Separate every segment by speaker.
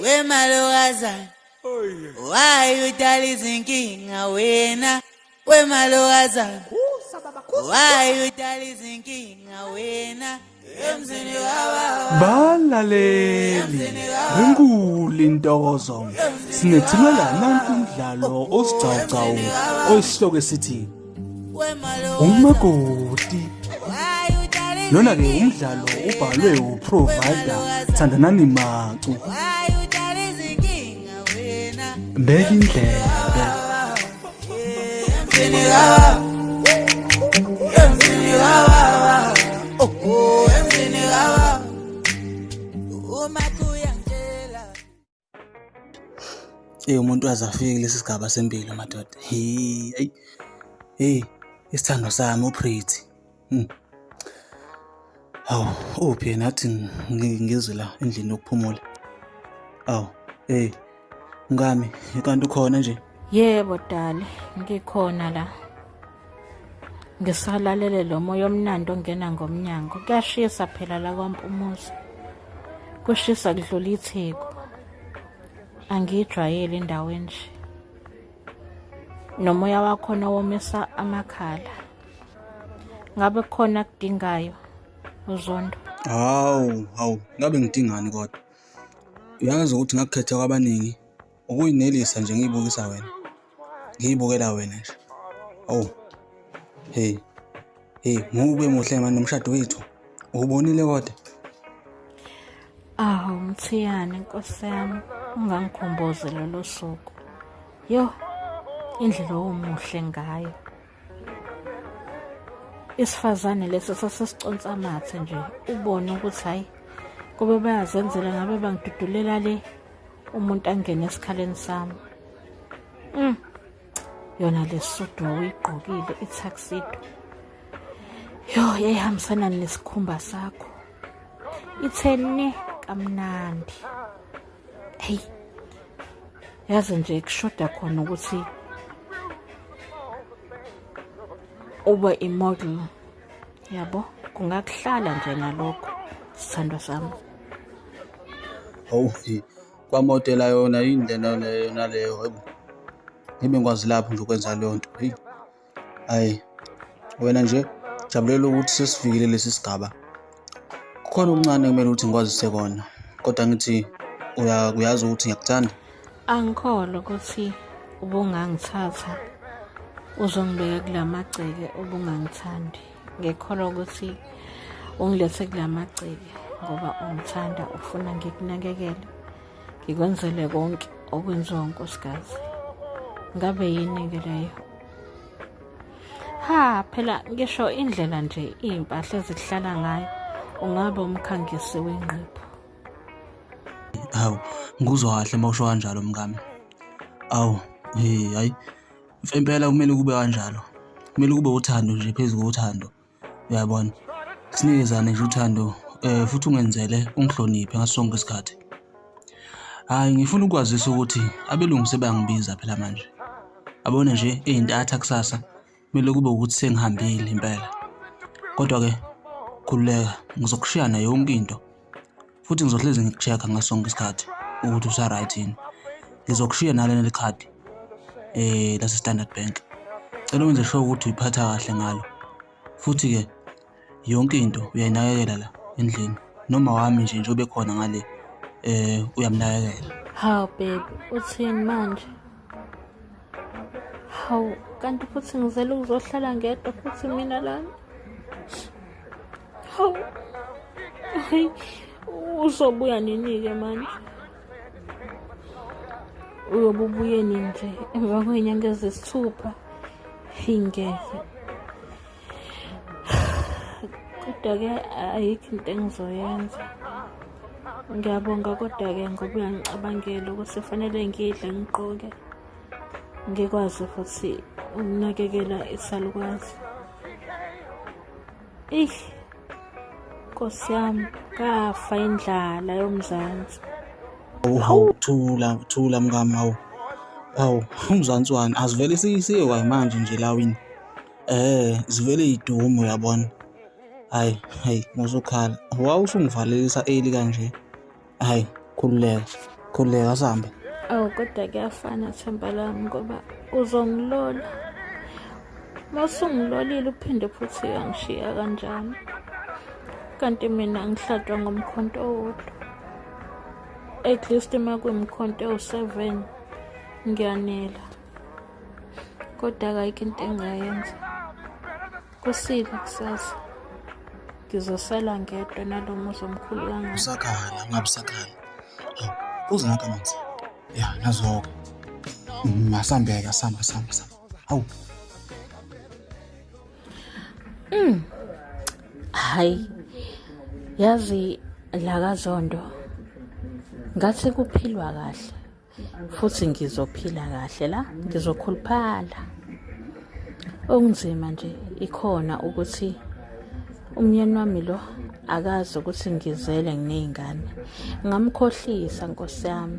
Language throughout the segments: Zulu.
Speaker 1: We malokazana, why udala izinkinga wena? We malokazana, why udala izinkinga wena? Emzini kababa.
Speaker 2: Balaleli, ngenkulu intokozo sinethulela nanku umdlalo osigcawugcawu oyisihloko esithi Umakoti. Lona-ke umdlalo ubhalwe uProvider Thandanani Macu. Beka indlebe.
Speaker 3: Eyi umuntu aze afike kulesi sigaba sempilo madoda. Hhe, ayi. Hey, isithandwa sami uPretty. Hawu, uphi yena athi ngizwe la endlini yokuphumula. Awu, hey, mkami, kanti ukhona nje?
Speaker 4: Yebo dali, ngikhona la. Ngisalalele lo moya omnandi ongena ngomnyango. Kuyashisa phela la kwaMpumuza. Kushisa kudlula itheku. Angiyijwayeli indawo enje. Nomoya wakhona womisa amakhala. Ngabe kukhona akudingayo uZondo?
Speaker 3: Hawu, hawu, ngabe ngidingani kodwa? Uyazi ukuthi ngakukhetha kwabaningi ukuyinelisa nje ngiyibukisa wena. Ngiyibukela wena nje. Oh. Hey. Hey, ngube muhle manje nomshado wethu. Ubonile kodwa?
Speaker 4: Awu Mthiyane Nkosi yami, ungangikhumbuzi lolo suku. Yo, indlela omuhle ngayo. Isifazane leso sasesiconsa amathe nje, ubone ukuthi hayi kube bayazenzela ngabe bangidudulela le umuntu angene esikhaleni sami. Yona le sudu wawuyigqokile i-tuxedo. Yo, yayihambisana nesikhumba sakho. Itheni kamnandi. Hey. Yazi nje kushoda khona ukuthi ube i-model yabo kungakuhlala nje nalokho sithandwa sami.
Speaker 3: Hawu, kwamodela yona yini lena leyo naleyo hayibo. Ngibe ngikwazi lapho nje ukwenza leyo nto. Hey. Hayi. Wena nje jabulela ukuthi sesifikile lesi sigaba. Kukhona okuncane kumele ukuthi ngikwazise kona. Kodwa ngithi uyazi ukuthi ngiyakuthanda.
Speaker 4: Angikholwa ukuthi ubungangithatha uzongibeka kulamagceke ubungangithandi. Ngikholwa ukuthi ungilethe kulamagceke ngoba ungithanda ufuna ngikunakekele ngikwenzele konke okwenziwa unkosikazi. Ngabe yini-ke leyo? Ha phela ngisho indlela nje iy'mpahla ezikuhlala ngayo ungabe umkhangisi wengqephu.
Speaker 3: Hawu, ngikuzwa kahle uma usho kanjalo mkami. Awu, hey, hayi. Impela kumele kube kanjalo. Kumele kube uthando nje phezu kothando. Uyabona? Sinikezane nje uthando futhi ungenzele ungihloniphe ngaso sonke isikhathi. Hhayi, ngifuna ukwazisa ukuthi abelungu sebayangibiza phela manje. Yabona nje ey'ntatha kusasa kumele kube ukuthi sengihambile impela. Kodwa-ke khululeka ngizokushiya nayo yonke into futhi ngizohlezi ngikucheck-a ngaso sonke isikhathi ukuthi usa-right yini. Ngizokushiya naleli likhadi lase-Standard Bank. Cela wenze sure ukuthi uyiphatha kahle ngalo futhi-ke yonke into uyayinakekela la endlini noma wami nje njengoba ekhona ngale uyamnakekela.
Speaker 4: Hawu baby, uthini manje? Hawu, kanti futhi ngizele ukuzohlala ngedwa futhi mina lana. Hawu. Hayi, uzobuya nini-ke manje? Uyobe ubuye nini nje emva kwey'nyanga ezisithupha? Heyi ngeke. Kodwa-ke ayikho into engizoyenza. Ngiyabonga kodwa-ke ngoba uyangicabangela ukuthi fanele ngidle ngigqoke. Ngikwazi futhi ukunakekela isalukwazi. Eyi, Nkosi yami, kafa indlala yoMzansi.
Speaker 3: Hawu, thula, thula mkami, hawu. Hawu, uMzansi wani, asivele siye kwayimanje nje lawini. Zivele idume uyabona. Hhayi, hhayi, musukhala. Wawusungivalelisa early kanje. Hhayi, khululeka, khululeka asihambe.
Speaker 4: Awu kodwa kuyafana themba lami ngoba uzongilola. Uma usungilolile uphinde futhi uyangishiya kanjani? Kanti mina ngihlatshwa ngomkhonto owodwa. At least uma kuyimkhonto ewu-seven ngiyanela. Kodwa akayikho into engingayenza. Kusile kusasa. Ngizosala ngedwa nalo muzi omkhulu kangaka.
Speaker 3: Usakhala, ngabe usakhala. Hawu, phuza nanka amanzi. Ya, nazo-ke. Asambe-ke, asambe, asambe, asambe. Hawu.
Speaker 4: Hayi. Yazi la kaZondo ngathi kuphilwa kahle. Futhi ngizophila kahle la, ngizokhuluphala. Okunzima nje ikhona ukuthi umyeni wami lo akazi ukuthi ngizele nginey'ngane. Ngamkhohlisa Nkosi yami.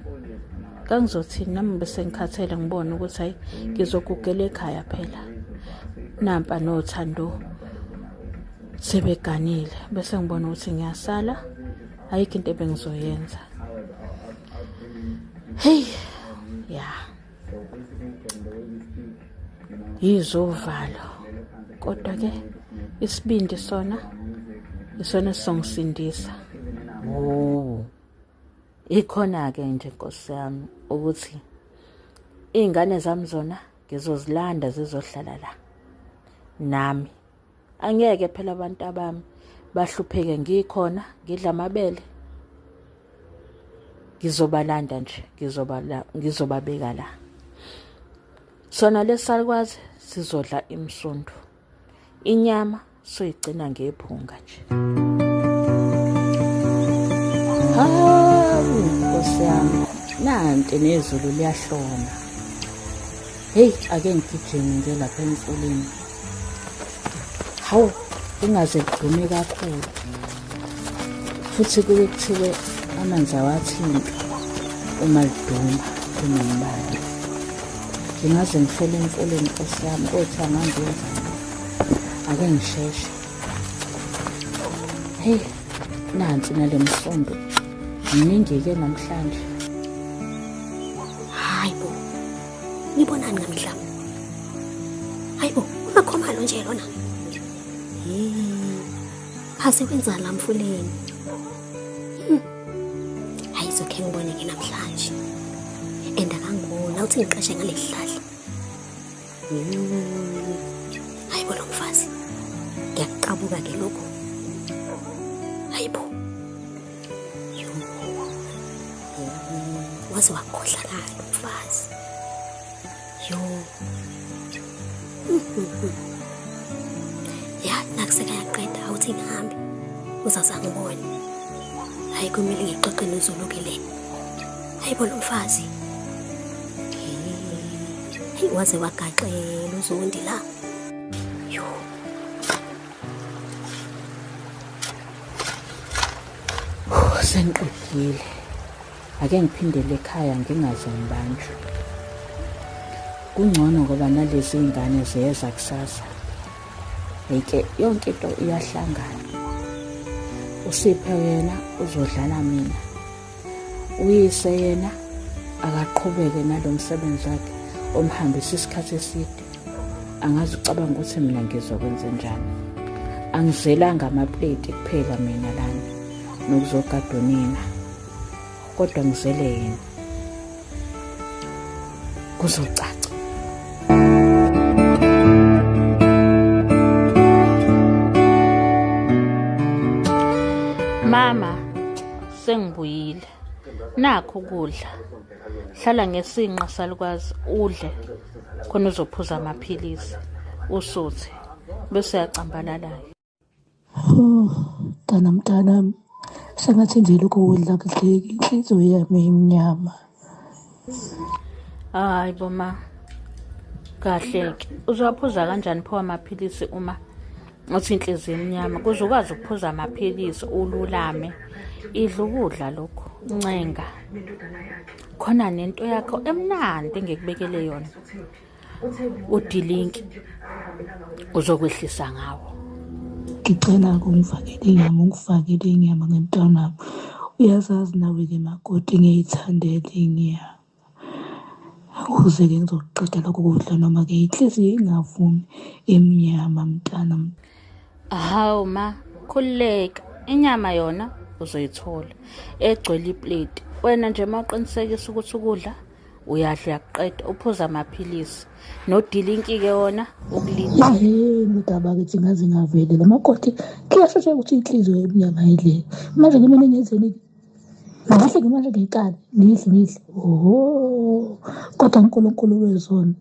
Speaker 4: Ngangizothini nami bese ngikhathele ngibona ukuthi hayi ngizogugela ekhaya phela. Nampa noThando sebeganile bese ngibona ukuthi ngiyasala ayikho into ebengizoyenza. Hey, ya. Yizovalo. Kodwa ke isibindi sona isona esizongisindisa. Oh. Ikhona ke nje Nkosi yami ukuthi iy'ngane zami zona ngizozilanda zizohlala la nami. Angeke phela abantu abami bahlupheke ngikhona ngidla amabele. Ngizobalanda nje ngizobala ngizobabeka la. Sona lesalukwazi sizodla imsundu. Inyama soyigcina ngephunga nje. Hawu Nkosi yami, nanti nezulu liyahloma. Hey, ake ngigijime nje lapha emfuleni. Hawu, ingaze kudume kakhulu. Futhi kuke kuthiwe amanzi awathintwa uma liduma kunombani. Ngingaze ngifele emfuleni Nkosi yami, kothiwa ngangenzani. Ake ngisheshe. Hey, nansi nale msondo. Mningi-ke namhlanje.
Speaker 5: Hayi bo. Nibonani ngamehlo ami? Hayi bo, umakhomalo nje lona. Hey. Phase kwenzani la mfuleni? Hayi zokhe ngibone ke namhlanje. And akangiboni, awuthi ngiqeshe ngalesihlahla. Hayi bo lo mfazi. Ngiyakuqabuka ke lokho. Hayi bo. Waze wakhohlakala umfazi. Yo. Ya, nakusekayaqeda awuthi ngihambe. Uzaze angibone. Hayi kumele ngixoxe noZulu ke le. Hayi bo lo mfazi. Hey, waze wagaxela uZondi la. Yo.
Speaker 4: Sengiqedile. Ake ngiphindele ekhaya ngingaze ngibanjwe. Kungcono ngoba nalezi iy'ngane ziyeza kusasa. Hheke yonke into iyahlangana. USipho yena uzodlala mina. Uyise yena akaqhubeke nalo msebenzi wakhe omhambisa isikhathi eside. Angazi ucabanga ukuthi mina ngizokwenza njani. Angizelanga amapleti kuphela mina lana nokuzogada unina. Kodwa ngizele yena. Kuzocaca. Mama, sengibuyile. Nakho ukudla. Hlala ngesinqa salukwazi udle khona uzophuza amaphilisi usuthe bese uyacambalala-ke.
Speaker 6: Oh, mntana mntanami, sengathi nje lokhu kudla kudleki, inhliziyo yami imnyama.
Speaker 4: Hayi bo ma. Kahle-ke. Uzowaphuza kanjani pho amaphilisi uma uthi inhliziyo imnyama? Kuze ukwazi ukuphuza amaphilisi ululame. Idla ukudla lokhu. Ncenga. Khona nento yakho emnandi engikubekele yona. Udilinki uzokwehlisa ngawo.
Speaker 6: Ngicela-ke ungifakele inyama, ungifakele inyama ngemntanami. Uyazazi nawe-ke makoti ngiyayithandela inyama. Ukuze-ke ngizokuqeda lokho kudla noma-ke inhliziyo ingavumi emnyama mntanami.
Speaker 4: Hawu ma, khululeka. Inyama yona uzoyithola egcwele ipleti. Wena nje uma uqinisekisa ukuthi ukudla uyadla uyakuqeda, uphuza amaphilisi nodilinki-ke wona ukulindile.
Speaker 6: Yini kodwa bakithi ngaze ngavelela makoti kuyashesha ukuthi inhliziyo emnyama idleke manje kumele ngenzeni-ke Ngahle-ke manje ngenkani ngidle ngidle oho kodwa uNkulunkulu wezona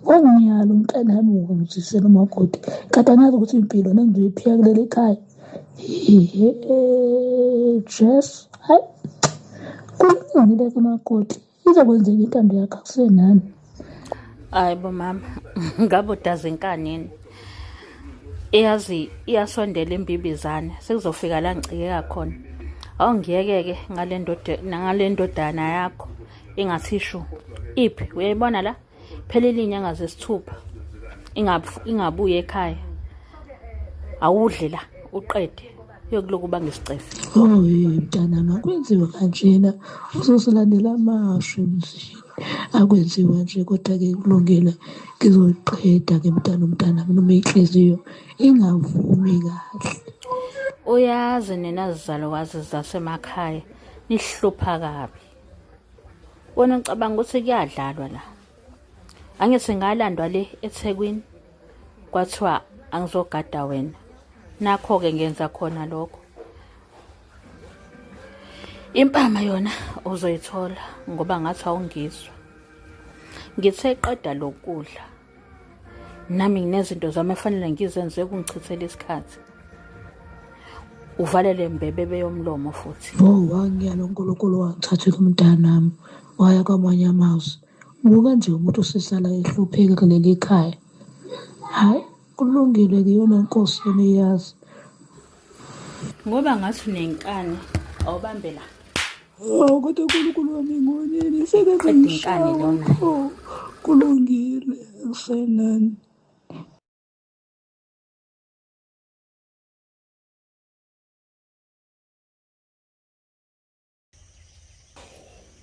Speaker 6: wangiyala umntanami wangizwisela umakoti kanti angazi ukuthi impilo nengizoyiphika kuleli khaya hehe Jesu hayi kulungile ke makoti izokwenzeka intando yakho akusenani
Speaker 4: hayi bo mama ngabe udaza inkani yini iyazi iyasondela imbibizane sekuzofika la ngicikeka khona awungiyeke-ke ngale ndodana yakho ingathi shu iphi uyayibona la phelile iy'nyanga zesithupha ingabuyi ekhaya awudle la uqede uyokuloku ubanga isicefe
Speaker 6: Oh mntanami akwenziwa kanjena uzosilandela amashwi emzini akwenziwa nje kodwa-ke kulungile ngizoqeda-ke mntana umntanami noma inhliziyo ingavumi kahle
Speaker 4: uyazi nina zizalukwazi zasemakhaya nihlupha kabi wena ucabanga ukuthi kuyadlalwa la angithi ngalandwa le eThekwini kwathiwa angizogada wena nakho-ke ngenza khona lokho impama yona uzoyithola ngoba ngathi awungizwa ngithe qeda lokudla nami nginezinto zami efanele ngizenze kungichithela isikhathi uvalele mbebebe yomlomo futhi
Speaker 6: oh wangiyala uNkulunkulu wangithathela umntanami waya kwamanye amazwi buka nje umuntu usesala ehlupheka kuleli khaya hhayi kulungile kuyona nkosi eniyazi
Speaker 4: ngoba ngathi unenkani awubambe la
Speaker 6: Oh kodwa uNkulunkulu wami ngonini sebenze
Speaker 4: Qeda inkani lona.
Speaker 6: Oh, kulungile akusenani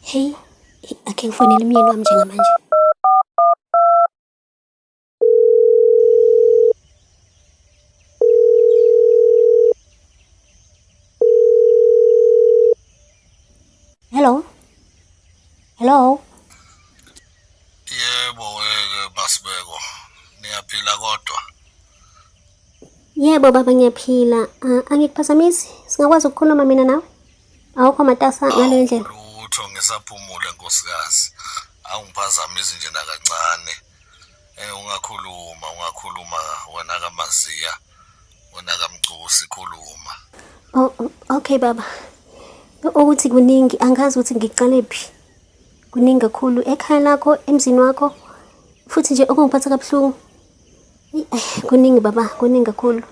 Speaker 5: Hey, akhe ngifonele umyeni wami njengamanje. Hello? Hello?
Speaker 7: Yebo weke Masibeko. Niyaphila kodwa.
Speaker 5: Yebo baba ngiyaphila. Ah, angikuphazamisi. Singakwazi ukukhuluma mina nawe? Awukho matasa ngale ndlela.
Speaker 7: Lutho ngisaphumule nkosikazi. Awungiphazamisi nje nakancane. Eh ungakhuluma, ungakhuluma wena kaMaziya. Wena kaMcusi khuluma.
Speaker 5: Oh, oh, okay baba. Ukuthi kuningi angazi ukuthi ngiqale phi. Kuningi kakhulu ekhaya lakho, emzini wakho. Futhi nje okungiphatha kabuhlungu. Kuningi baba, kuningi kakhulu.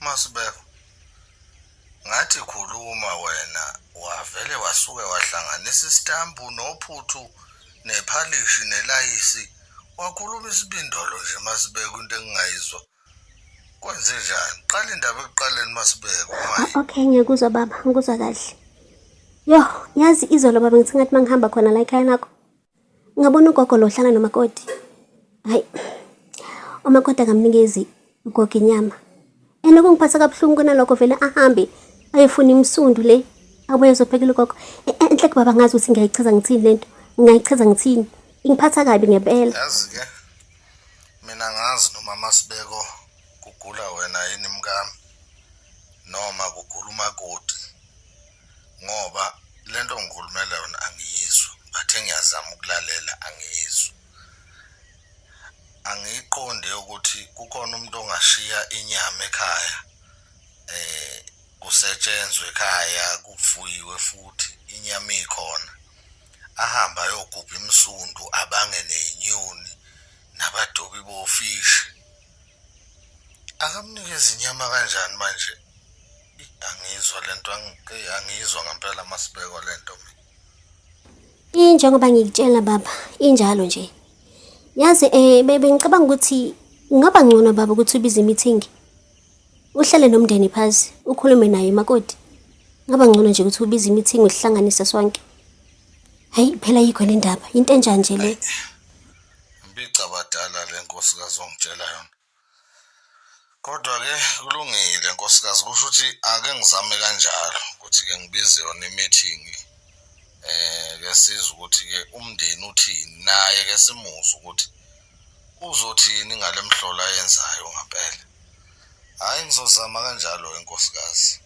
Speaker 7: Masibeko. Ngathi khuluma wena wavele wasuke wahlanganisa isitambu nophuthu nephalishi nelayisi wakhuluma isibindolo nje masibeko into engingayizwa kwenze njani qala indaba ekuqaleni masibeko maye
Speaker 5: Okay ngiyakuzwa baba ngikuzwa kahle yo yazi izolo baba ngithi ngathi mangihamba khona la ekhaya lakho Ngabona ugogo lo hlala nomakoti. Hayi. Umakoti akamnikezi ugogo inyama. And okungiphatha kabuhlungu kunalokho vele ahambe ayofuna imisundu le abuye ezophekela ugogo. E, e, enhle baba ngazi ukuthi ngiyayichaza ngithini lento. Ngingayichaza ngithini? Ingiphatha kabi ngempela.
Speaker 7: Yazi ke mina ngazi noma masibeko kugula wena yini mkami noma kugula umakoti ngoba lento ngikhulumela yona angiyizwa bathe ngiyazama ukulalela angiyizwa angiyiqondi ukuthi kukhona umuntu ongashiya inyama ekhaya eh kusetshenzwe ekhaya kufuyiwe futhi inyama ikhona ahamba ayogubha imisundu abange nezinyoni nabadobi bofishi akamnikeze inyama kanjani manje angizwa lento angizwa ngempela masibekwa lento mina
Speaker 5: Injengoba ngikutshela baba, injalo nje. Yazi eh bebe ngicabanga ukuthi kungaba ngcono baba ukuthi ubize meeting. Uhlale nomndeni phansi, ukhulume naye makoti. Ngaba ngcono nje ukuthi ubize imithingi uhlanganise sonke. Hayi phela yikho le ndaba, into enjani nje le?
Speaker 7: Impicabadala le nkosikazi ongitshela yona. Kodwa-ke kulungile nkosikazi, kusho ukuthi ake ngizame kanjalo ukuthi-ke ngibize yona i-meeting ke sizwe ukuthi-ke umndeni uthini, naye ke simuzwe ukuthi uzothini ngale mhlola ayenzayo ngampela. Hhayi ngizozama kanjalo-ke nkosikazi.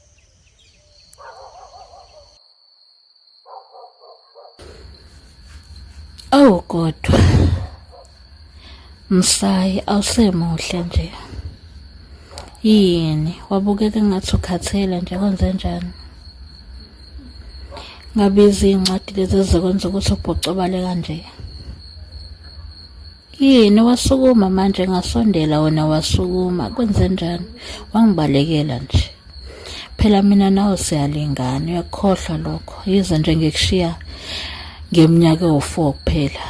Speaker 4: Awu kodwa Msayi awusemuhle nje. Yini wabukeka engathi ukhathele nje kwenze njani? Ngabiza iy'ncwadi lezi ezizokwenza ukuthi ubhocobale kanje. Yini wasukuma manje ngasondela wena wasukuma kwenze njani? Wangibalekela nje. Phela mina nawe siyalingana uyakukhohlwa lokho. Yize nje ngikushiya ngeminyaka ewu-4 kuphela.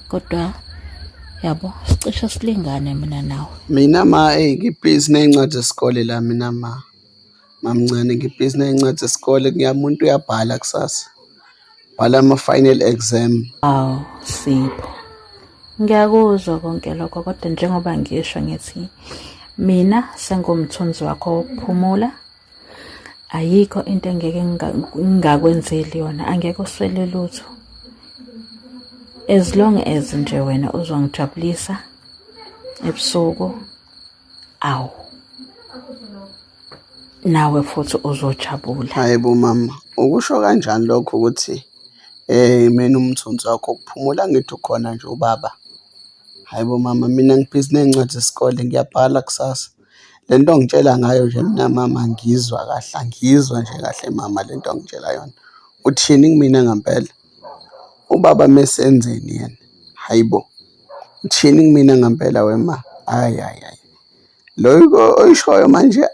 Speaker 4: Kodwa yabo sicishe silingane mina nawe.
Speaker 8: Mina ma eyi ngibhizi ney'ncwadi zesikole la mina ma. Mamncane ngibhizi ney'ncwadi zesikole ngiyamuntu uyabhala kusasa. Bhala ama-final exam.
Speaker 4: Awu Sipho. Ngiyakuzwa konke lokho kodwa njengoba ngisho ngithi mina sengumthunzi wakho wokuphumula ayikho into engeke ngingakwenzeli yona angeke uswele lutho as long as nje wena uzongijabulisa ebusuku awu nawe futhi uzojabula.
Speaker 8: Hayi bo mama, ukusho kanjani lokho ukuthi mina umthunzi wakho ukuphumula ngithi ukhona nje ubaba. Hhayi bo mama, mina ngibhizi ney'ncwadi zesikole ngiyabhala kusasa. Le nto ongitshela ngayo nje mina mama angiyizwa kahle, angiyizwa nje kahle mama le nto ongitshela yona. Uthini kumina ngampela? Ubaba mesenzeni yena? Hhayi bo, uthini kumina ngampela wema? Hhayi, hhayi, hhayi. Lo oyishoyo manje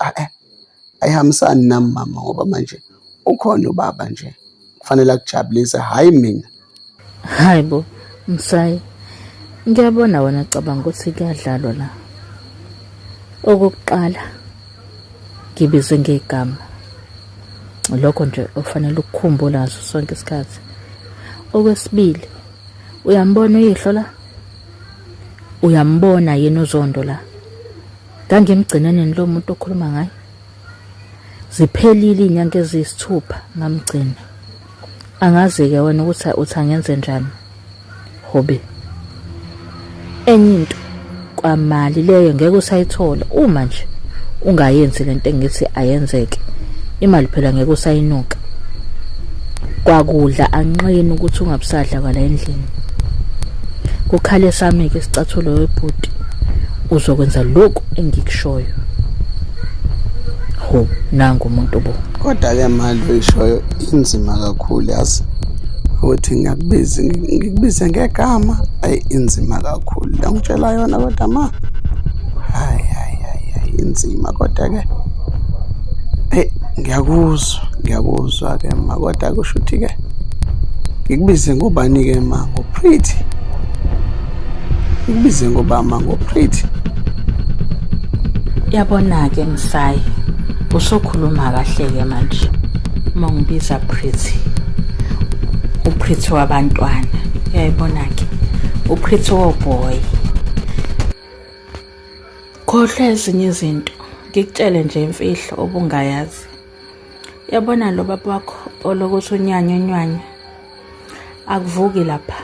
Speaker 8: ayihambisani nami mama ngoba manje ukhona ubaba nje kufanele akujabulise hhayi mina.
Speaker 4: Hayi bo, Msayi. Ngiyabona wena cabanga ukuthi kuyadlalwa la. Okokuqala ngibizwe ngegama. Lokho nje ofanele ukukhumbula ngaso sonke isikhathi. Okwesibili, uyambona uyihlo la? Uyambona yini uZondo la? Ngangimgcina nini lo muntu okhuluma ngaye? Ziphelile iy'nyanga eziyisithupha ngamgcina. Angazi-ke wena ukuthi uthi angenze njani. Hobe. Enye into kwamali leyo ngeke usayithola uma nje ungayenzi lento engithi ayenzeke. Imali phela ngeke usayinuka. Kwakudla anqeni ukuthi ungabusadla kwala endlini. Kukhale sami-ke isicathulo webhuti uzokwenza lokhu engikushoyo. Ho, nangu umuntu bo.
Speaker 8: Kodwa-ke mali oyishoyo inzima kakhulu yazi ukuthi ngiyakubiza ngikubize ngegama ayi inzima kakhulu le ngitshela yona kodwa ma hayi hayi hayi hayi inzima kodwa-ke eyi ngiyakuzwa ngiyakuzwa-ke ma kodwa kusho ukuthi-ke ngikubize ngobani-ke ma ngoPretty ngikubize ngoba ma ngoPretty
Speaker 4: Yabona-ke Msayi, usukhuluma kahle-ke manje uma ngibiza Pretty. UPretty wabantwana. Uyayibona-ke? UPretty woboy. Khohlwa ezinye izinto. Ngikutshele nje imfihlo obungayazi. Yabona lo baba wakho olokuthi unyanya unywanya. Akuvuki lapha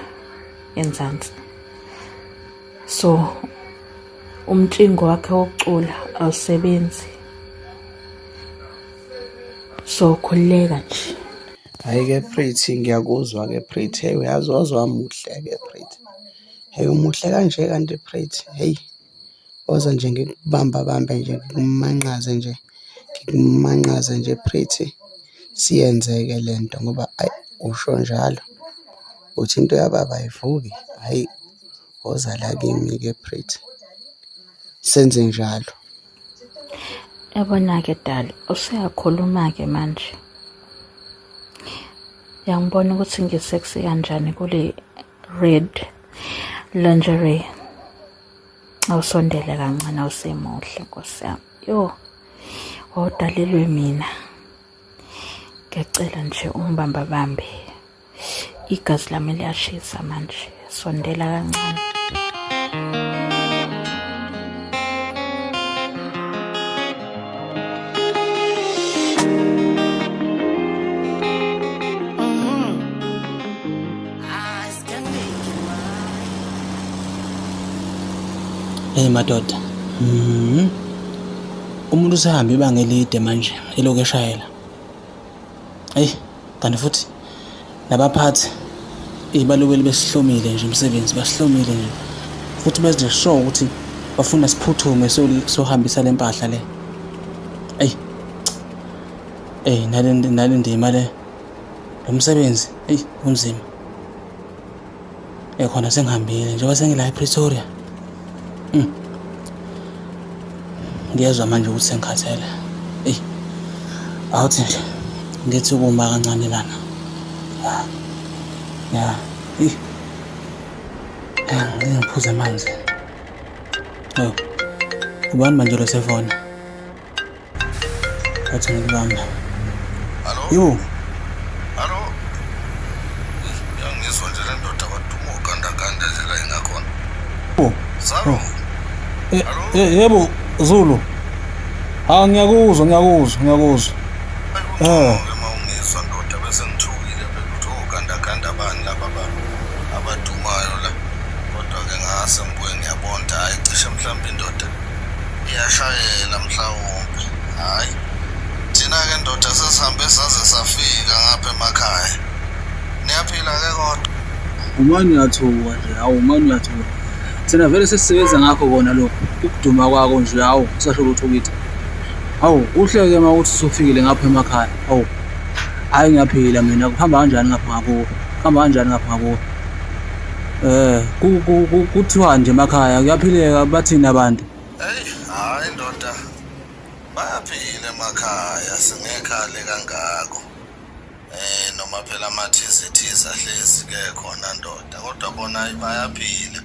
Speaker 4: enzansi. So umtshingo wakhe wokucula awusebenzi. So khululeka nje.
Speaker 8: Hhayi-ke Pretty ngiyakuzwa-ke Pretty, hheyi uyazi waze wamuhle-ke Pretty. Hheyi umuhle kanje kanti Pretty, hheyi woza nje ngikubamba bambe nje ngikumanqaze nje, ngikumanqaze nje Pretty. Siyenzeke le nto ngoba ayi usho njalo uthi into yababa ayivuki, hhayi woza la kimi-ke Pretty, senze njalo.
Speaker 4: Yabona-ke dali, useyakhuluma-ke manje. Uyangibona ukuthi ngi-sexy kanjani kule red lingerie. Awusondele kancane awusemuhle nkosi yami. Yo. Wawudalelwe mina. Ngiyacela nje ungibambabambe. Igazi lami liyashisa manje. Sondela kancane.
Speaker 3: Hey madoda. Mhm. Umuntu usehambe ibanga elide manje elokhu eshayela. Eyi kanti futhi nabaphathi ibalobeli besihlomile nje umsebenzi basihlomile nje futhi benze sure ukuthi bafuna siphuthume sohambisa le mpahla le. Eyi eyi nale nale ndima le lo msebenzi eyi unzima. Ekhona sengihambile njengoba sengila ePretoria. Ngiyezwa manje ukuthi sengikhathele. Eyi, awuthi nje ngithi ukuma kancane lana. Ya, ya, eyi. Ya, ngike ngiphuze amanzi. Oh, ubani manje lo sefona? Athi ngikubambe.
Speaker 7: Hallo?
Speaker 3: Yebo.
Speaker 7: Hallo? Yangizwa nje le ndoda kwaduma ogandaganda nje la ingakhona.
Speaker 3: Oh.
Speaker 7: Salo.
Speaker 3: Oh. Eh, eh, yebo Zulu. Ha ngiyakuzwa ngiyakuzwa ngiyakuzwa.
Speaker 7: Eh. Uma ungizwa ndoda bese ngithukile phela ukuthi ogandaganda bani laba ba abadumayo la. Kodwa ke ngase ngibuye ngiyabona hayi cishe mhlawumbe indoda iyashayela mhlawumbe hhayi thina-ke ndoda sesihambe saze safika ngapha emakhaya niyaphila-ke kodwa
Speaker 3: Umane uyathuka nje hawu umane uyathuka thina vele sesisebenza ngakho kona lokho ukuduma kwako nje hawu usasho lutho kithi hawu kuhle-ke uma ukuthi usufikile ngapha emakhaya hawu hhayi ngiyaphila mina kuhamba kanjani ngapha ngakuwe kuhamba kanjani ngapha ngakuwe um kuthiwa nje emakhaya kuyaphileka bathini abantu
Speaker 7: Eyi, hhayi ndoda, bayaphila emakhaya singekhale kangako. Eh noma phela amathize thize ahlezi ke khona ndoda, kodwa bona hayi bayaphila.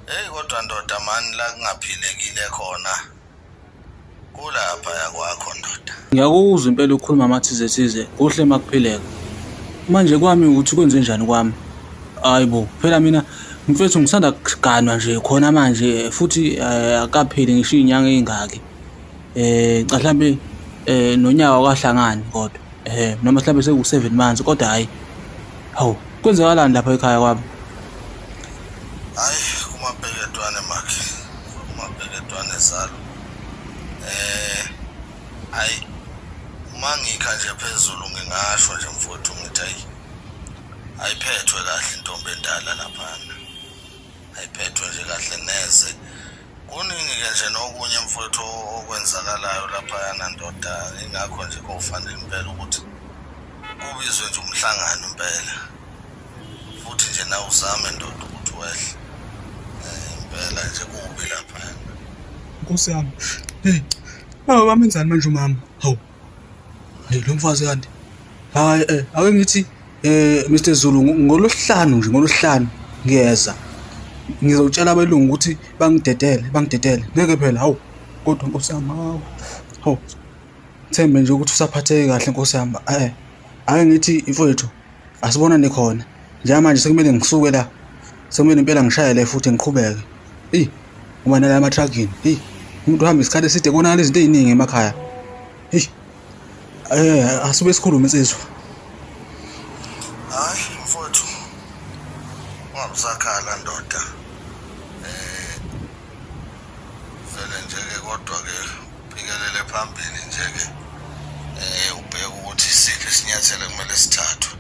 Speaker 7: Hey kodwa ndoda mani la kungaphilekile khona kulaphaya kwakho ndoda.
Speaker 3: Ngiyakuzwa impela ukhuluma amathize thize kuhle makuphileka. Manje kwami ukuthi kwenze njani kwami? Hayi bo, phela mina mfethu ngisanda kuganwa nje khona manje futhi eh, akapheli ngisho iy'nyanga ey'ngaki. Eh cha mhlambe eh nonyaka awukahlangani kodwa eh noma mhlambe seku-7 months kodwa hhayi. Hawu, kwenzakalani lapha ekhaya kwami?
Speaker 7: Hayi kumabheketwane makhe, kumabheketwane zalo. Eh hayi uma ngikha nje phezulu ngingasho nje mfowethu ngithi hayi ayiphethwe kahle intombi endala laphana ayiphethwe nje kahle neze kuningi-ke nje nokunye mfowethu okwenzakalayo laphayana ndoda ingakho nje kofanele impela ukuthi kubizwe nje umhlangano impela futhi nje nawe uzame ndoda ukuthi wehle eh, impela nje kubi laphayana
Speaker 2: Nkosi yami. Hey, baba bamenzani manje umama? Hawu.
Speaker 3: Hey, lo mfazi kanti. Hayi eh ake ngithi eh Mr Zulu ngolosihlanu nje ngolosihlanu ngiyeza. Ngizotshela abelungu ukuthi bangidedele, bangidedele. Ngeke phela hawu. Kodwa Nkosi yami hawu. Hawu. Thembe nje ukuthi usaphatheke kahle Nkosi yami. Eh ake ngithi mfowethu asibonane khona. Njengamanje sekumele ngisuke la. Sekumele impela ngishayele futhi ngiqhubeke. Eyi ngoba nala ematragini eyi umuntu uhamba isikhathi eside konakala izinto ey'ningi emakhaya. Eyi eh asube sikhulume insizwa.
Speaker 7: Hayi mfowethu ungabusakhala ndoda. Eh vele nje ke kodwa ke uphikelele phambili nje ke eh ubheke ukuthi isiphi isinyathelo kumele sithathwe.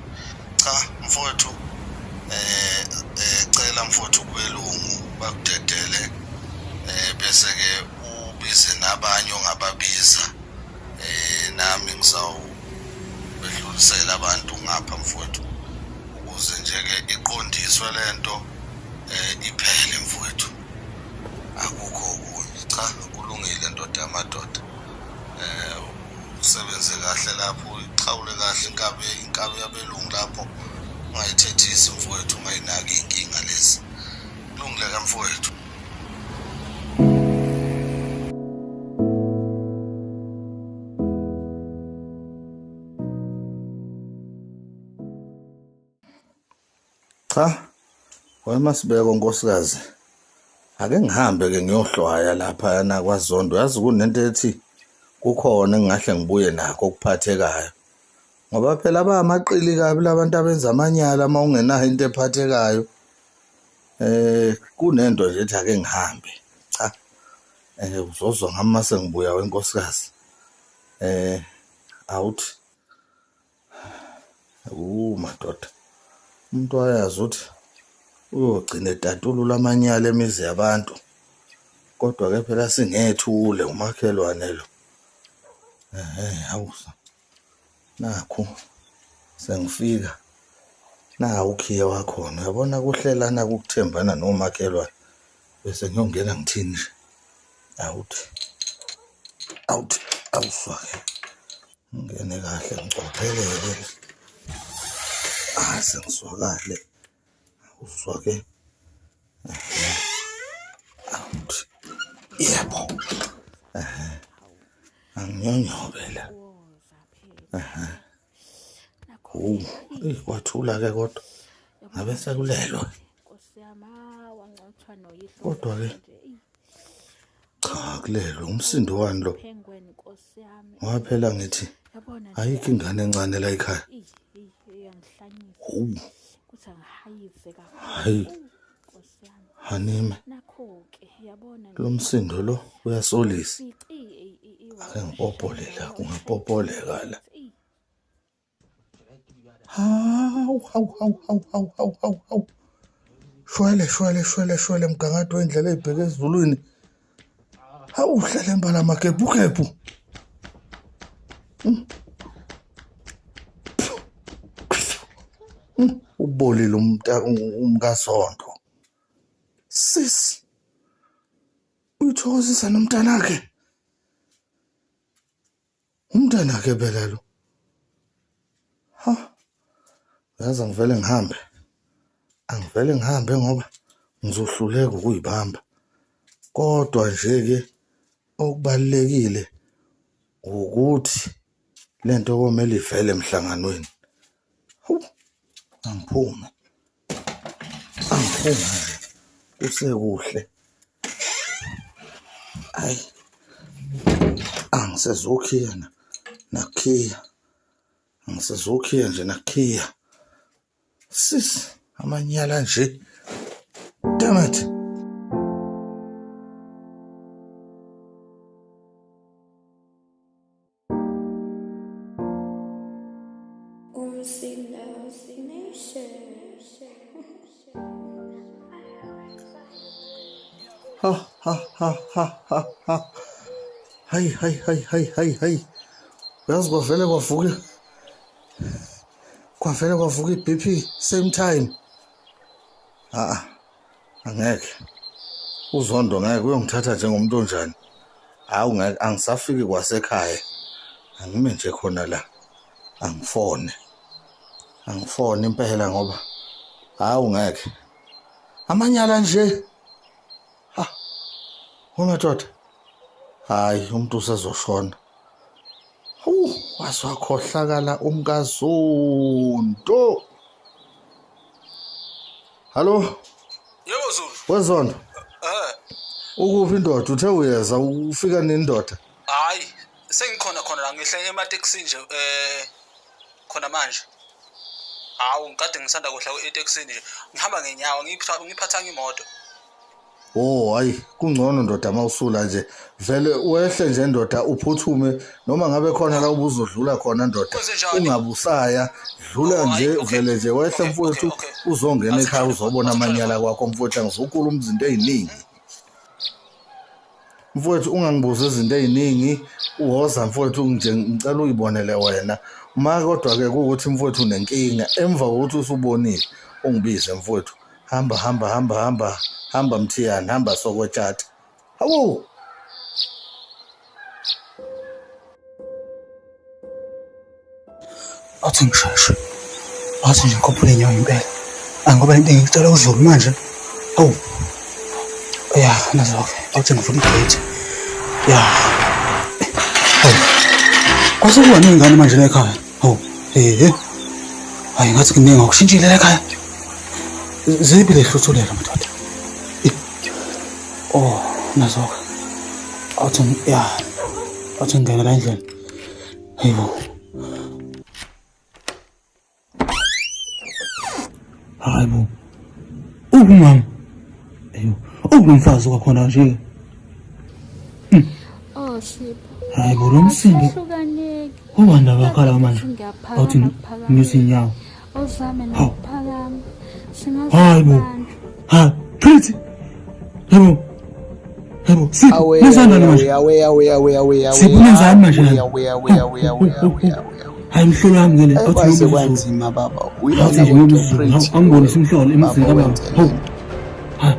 Speaker 7: Cha mfowethu eh, eh cela mfowethu kubelungu bakudedele eh bese ke ubize nabanye ongababiza eh nami ngisawubedlulisela abantu ngapha mfowethu ukuze nje ke iqondiswe lento eh iphele mfowethu akukho okunye cha kulungile ndoda yamadoda eh usebenze kahle lapho uyiqhawule kahle inkabi inkabi yabelungu lapho ungayithethisi mfowethu ungayinaki iy'nkinga lezi kulungile ke mfowethu. Cha, wayemasibeko nkosikazi. Ake ngihambe ke ngiyohlwaya lapha yana kwaZondo. Yazi kunento ethi kukhona engingahle ngibuye nakho okuphathekayo. Ngoba phela bayamaqili kabi labantu abenza amanyala uma ungenayo into ephathekayo. Kunento nje ethi ake ngihambe. Cha, uzozwa ngami mase ngibuya wenkosikazi. Awuthi Wu madoda, umuntu wayazi ukuthi uyogcina etatulula amanyala emizi yabantu. Kodwa-ke phela singethule umakhelwane lo. Ehhe, hawu nakhu sengifika. Nawu ukhiye wakhona, uyabona kuhlelana kukuthembana nomakhelwane. Bese ngiyongena ngithini nje? Awuthi, awuthi, awuswake. Ngene kahle ngicophelele. Ah, sengizwakale. Uzwake. Out. Yebo. Anginyonyobe la. Wu, eyi kwathula ke kodwa. Ngabe sekulelwe. Kodwa ke cha kulelwe umsindo wani lo. Ngoba phela ngithi ayikho ingane encane la ekhaya. Hawu. Hayi. Hanime. Lo msindo lo uyasolisa. Ake ngipopole la, kungapopoleka la. Hawu, hawu, hawu, hawu, hawu, hawu, hawu, hawu. Shwele, shwele, shwele, shwele mgangatho wendlela ebheke ezulwini. Hawu, hlele mbala magebhugebhu. Ubolile umkaSonto. Sisi. Uyithokozisa nomntanakhe. Umntanakhe phela lo. Ha. Yazi angivele ngihambe. Angivele ngihambe ngoba ngizohluleka ukuyibamba. Kodwa nje ke okubalulekile ukuthi lento komele ivele emhlanganweni. Hawu, angiphume. Angiphume nje. Kusekuhle. Hayi. Angisezukhiya nakhiya. Angisezukhiya nje nakhiya. Sis, amanyala nje. Damn it. Ha ha ha ha ha ha. Hayi hayi hayi hayi hayi hayi. Uyazi kwavele kwavuka. Kwavele kwavuka i-BP same time. Ah angeke. Uzondo ngeke uyongithatha njengomuntu onjani. Hawu ngeke angisafiki kwasekhaya. Angime nje khona la. Angifone. Angifone impela ngoba hawu ngeke. Amanyala nje. Ha. Umadoda. Hayi umuntu usezoshona. Hawu waswakhohlakala umkaZondo. Hallo.
Speaker 2: Yebo Zulu.
Speaker 7: Wezondo.
Speaker 2: Eh.
Speaker 7: Ukuphi indoda? Uthe uyeza ufika nini indoda?
Speaker 2: Hayi, sengikhona khona la ngihle ematekisini nje khona manje. Hawu ngikade ngisanda kuhla etekisini nje. Ngihamba ngenyawo ngiphathanga imoto.
Speaker 7: Oh hayi kungcono ndoda mawusula nje vele wehle nje ndoda uphuthume noma ngabe khona la ubuzodlula khona ndoda ungabusaya dlula nje vele nje wehle mfowethu uzongena ekhaya uzobona amanyala kwakho mfowethu angizokhuluma izinto eziningi mfowethu ungangibuzi izinto eziningi uwoza mfowethu nje ngicela uyibonele wena uma kodwa ke kuwukuthi mfowethu unenkinga emva kokuthi usubonile ungibize mfowethu hamba hamba hamba hamba hamba mthiyane hamba sokwetshatha hawu.
Speaker 3: Athi ngisheshe. Athi nje ngikhuphule inyawo impela. Ayi ngoba into engiyitshela uZulu manje. Hawu. Ya, nazo-ke. Awuthi ngivule igate. Ya. Hawu. Kwase kuba ney'ngane manje la ekhaya. Hawu. Ehe. Hayi ngathi kuningi okushintshile la ekhaya. Ziphi lehluthulelo madoda? Oh, nazoka. Awuthi ya. Awuthi ngene la endlini. Hayibo. Hayibo. Uphi mama? Eyo. Uphi nomfazi kwakhona nje?
Speaker 4: Oh Sipho.
Speaker 3: Hayibo lo msindo.
Speaker 4: Asihlukaneki.
Speaker 3: Ubani abakhala manje?
Speaker 4: Ngiyaphakama
Speaker 3: Awuthi
Speaker 4: phakama.
Speaker 3: ngithi inyawo.
Speaker 4: Awuzame
Speaker 3: Hawu.
Speaker 4: nokuphakama.
Speaker 3: Hayi bo.
Speaker 4: Singaze
Speaker 3: Ha, Pretty. Yebo. Yebo, Sipho,
Speaker 8: Awe,
Speaker 3: nenzani
Speaker 8: awe,
Speaker 3: manje?
Speaker 8: awe, awe, awe, awe, awe,
Speaker 3: Sipho nenzani manje
Speaker 8: awe,
Speaker 3: lana?
Speaker 8: awe, awe, awe, awe, awe, awe.
Speaker 3: Hayi mhlolo wami ke le.
Speaker 8: Ayi
Speaker 3: Awuthi
Speaker 8: kwaze
Speaker 3: ngiyomuzulu.
Speaker 8: kwanzima baba.
Speaker 3: Awuthi
Speaker 8: Uyona
Speaker 3: nje
Speaker 8: kodwa
Speaker 3: ngiyomuzulu.
Speaker 8: Pretty.
Speaker 3: Angibonise umhlolo emzini
Speaker 8: Baba
Speaker 3: kababa.
Speaker 8: wenze
Speaker 3: Hawu.
Speaker 8: lento.
Speaker 3: Ha.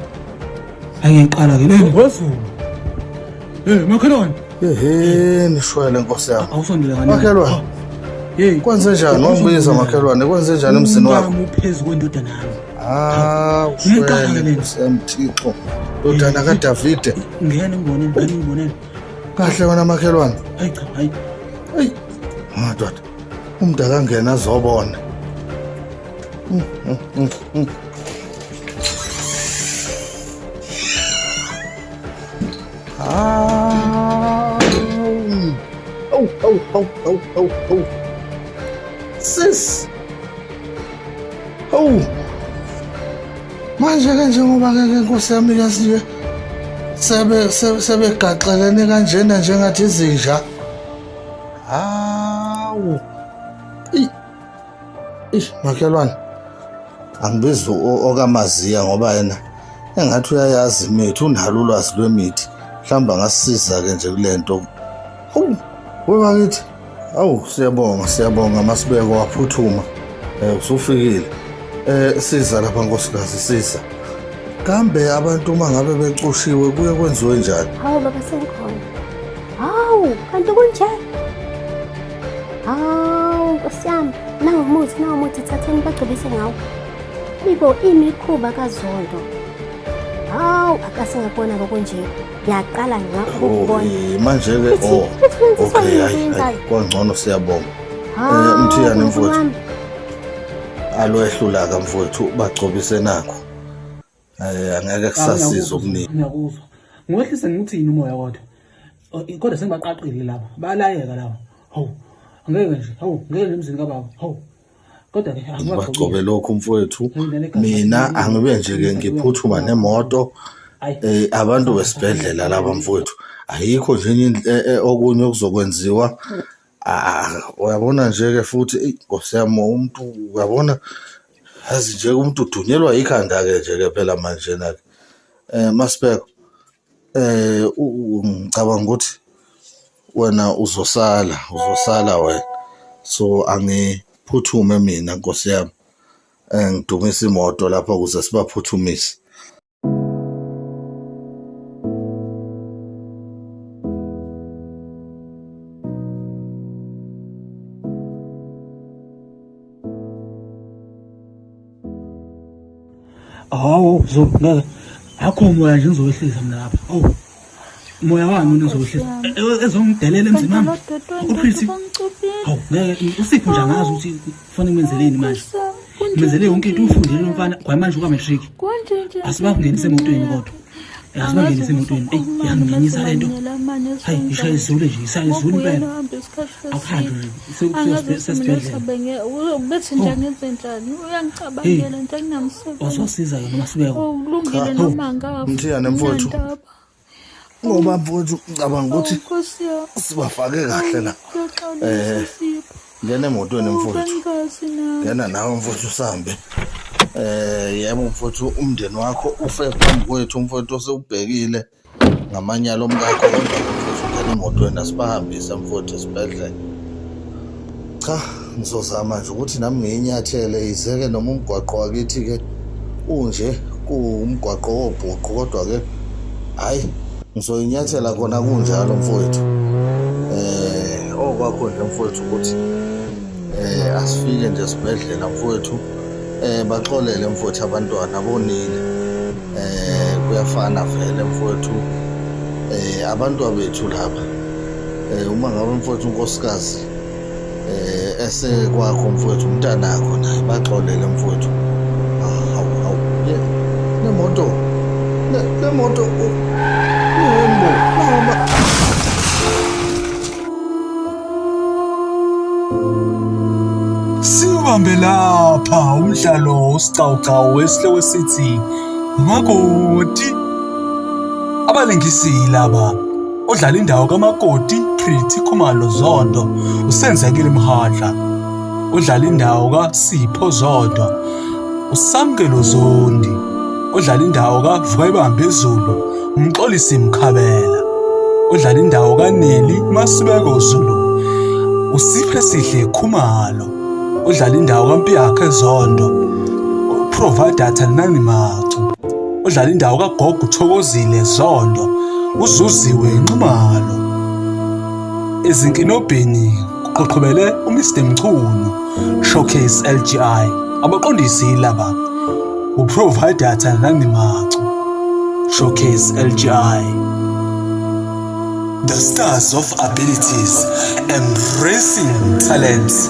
Speaker 3: Hayi ngiqala ke leli. Wezulu. Hey, makhelwane.
Speaker 7: Ehhe, nishwele nkosi yami.
Speaker 3: Awusondele kancane.
Speaker 7: Makhelwane.
Speaker 3: Hey.
Speaker 7: Kwenze njani? Wangibiza makhelwane, kwenze njani emzini wakho?
Speaker 3: Umkami uphezu kwendodana yami.
Speaker 7: Ah,
Speaker 3: Ngiqala
Speaker 7: ushwele
Speaker 3: ke lena.
Speaker 7: nkosi yami Thixo. Ndodana kaDavide.
Speaker 3: Ngena ngibonele, ngena ngibonele.
Speaker 7: Kahle wena makhelwane.
Speaker 3: Hayi cha, hayi.
Speaker 7: Eyi, madoda. Umuntu akangena azobona. Awu. Awu, awu, awu, awu, awu, awu. Sis. Awu. Manje ke njengoba ke ke Nkosi yami kasiwe sebe sebegaxelene kanjena njengathi izinja. Hawu. Eyi. Ish makhelwane. Angibizi okamaziya ngoba yena engathi uyayazi imithi, unalo ulwazi lwemithi. Mhlawumbe angasisiza ke nje kule nto. Hawu, webakithi. Awu, siyabonga, siyabonga Masibeko waphuthuma. Usufikile. Siza lapha nkosikazi, siza. Kambe abantu uma ngabe becushiwe kuye kwenziwe njani?
Speaker 5: Hawu baba sengikhona. Hawu, kanti kunje? Hawu, Nkosi yami, nangu umuthi, nangu umuthi, thatheni bagcobise ngawo. Hayibo, imikhuba kaZondo. Hawu, akase ngakubona kokunje. Ngiyaqala ngakho
Speaker 7: Oh,
Speaker 5: ukubona.
Speaker 7: manje ke
Speaker 5: Ithi,
Speaker 7: oh.
Speaker 5: ithi wenziswa
Speaker 7: Okay,
Speaker 5: yini
Speaker 7: hayi,
Speaker 5: oyenzayo?
Speaker 7: hayi, kwangcono siyabonga.
Speaker 5: Hawu,
Speaker 7: Mthiyane
Speaker 5: Nkulunkulu
Speaker 7: mfowethu.
Speaker 5: wami.
Speaker 7: Alwehlula ka mfowethu bagcobise nakho. Angeke kusasiza okuningi.
Speaker 3: Ngiyakuzwa. Ngiwehlise ngikuthini umoya kodwa. Kodwa sengibaqaqile laba. Bayalayeka laba. Hawu. Angeke nje. Hawu, ngeke nje emzini kababa. Hawu. Kodwa ke
Speaker 7: Bagcobe lokhu mfowethu. Mina angibe nje ke ngiphuthuma nemoto. Abantu besibhedlela laba mfowethu. Ayikho nje enye okunye okuzokwenziwa. Uyabona nje ke futhi eyi Nkosi yami umuntu uyabona yazi nje umuntu udunyelwa ikhanda ke nje ke phela manje na ke. Masibeko ngicabanga ukuthi wena uzosala, uzosala wena. So angiphuthume mina Nkosi yami. Ngidumisa imoto lapha ukuze sibaphuthumise.
Speaker 3: Hawu, Zulu, ngeke. Akho umoya nje ngizowehlisa mina lapha. Awu. Umoya wami mina ngizowehlisa. Ezongidelela emzini wami. UPretty. Hawu, ngeke uSipho nje angazi ukuthi kufanele ngimenzeleni manje. Ngimenzele yonke into ufundile lo mfana kwamanje uka-matric. Asibangenise emotweni kodwa. Asibangenise emotweni. Eyi, yanginyanyisa le nto. Hayi, ishaya izulu nje, ishaya izulu impela. Akuhanjwe nje, sesibhedlela.
Speaker 4: Bethi nje angenze njani? Uyangicabangela nje anginamsebenzi.
Speaker 3: Wazosiza-ke noma sibeko.
Speaker 4: Kulungile
Speaker 7: Cha.
Speaker 4: noma ngafa.
Speaker 7: Mthiyane mfowethu.
Speaker 4: Nginandaba.
Speaker 7: Ngoba mfowethu ngicabanga ukuthi
Speaker 4: Nkosi yami.
Speaker 7: sibafake kahle la.
Speaker 4: Ngiyaxolisa Sipho.
Speaker 7: Ngena emotweni mfowethu.
Speaker 4: Bengazi nami.
Speaker 7: Ngena nawe mfowethu usambe. Yebo mfowethu umndeni wakho ufe phambi kwethu mfowethu osewubhekile ngamanyala omkakho kodwa mfowethu ungena emotweni asibahambise mfowethu esibhedlela. Cha, ngizozama nje ukuthi nami ngiyinyathele izeke noma umgwaqo wakithi ke unje kuwumgwaqo wobhuqu kodwa ke hayi ngizoyinyathela khona kunjalo mfowethu. Okwakho nje mfowethu ukuthi asifike nje esibhedlela mfowethu. Baxolele mfowethu abantwana bonile. Kuyafana vele mfowethu. Abantu bethu lapha. Uma ngabe mfowethu unkosikazi esekwakho mfowethu umntanakho naye baxolele mfowethu. Hawu hawu. moto le moto yebo noma.
Speaker 9: Siwubambe lapha umdlalo usicawucawu wesihloko esithi Makoti. Abalingisi laba odlala indawo kaMakoti Pretty Khumalo Zondo uSenzekile Mhadla, odlala indawo kaSipho Zondo uSamkelo Zondi, odlala indawo kaVukayibambe Zulu uMxolisi Mkhabela, odlala indawo kaNeli Masibeko Zulu uSiphesihle Khumalo, odlala indawo kaMpiyakhe Zondo uProvider Thanani Macu, odlala indawo kaGogo Thokozile Zondo uZuziwe Nxumalo. Ezinkinobhini kuqhoqhobele uMr Mchunu Showcase LGI. Abaqondisi laba uProvider Thanani Macu Showcase LGI. The Stars of Abilities, Embracing Talents.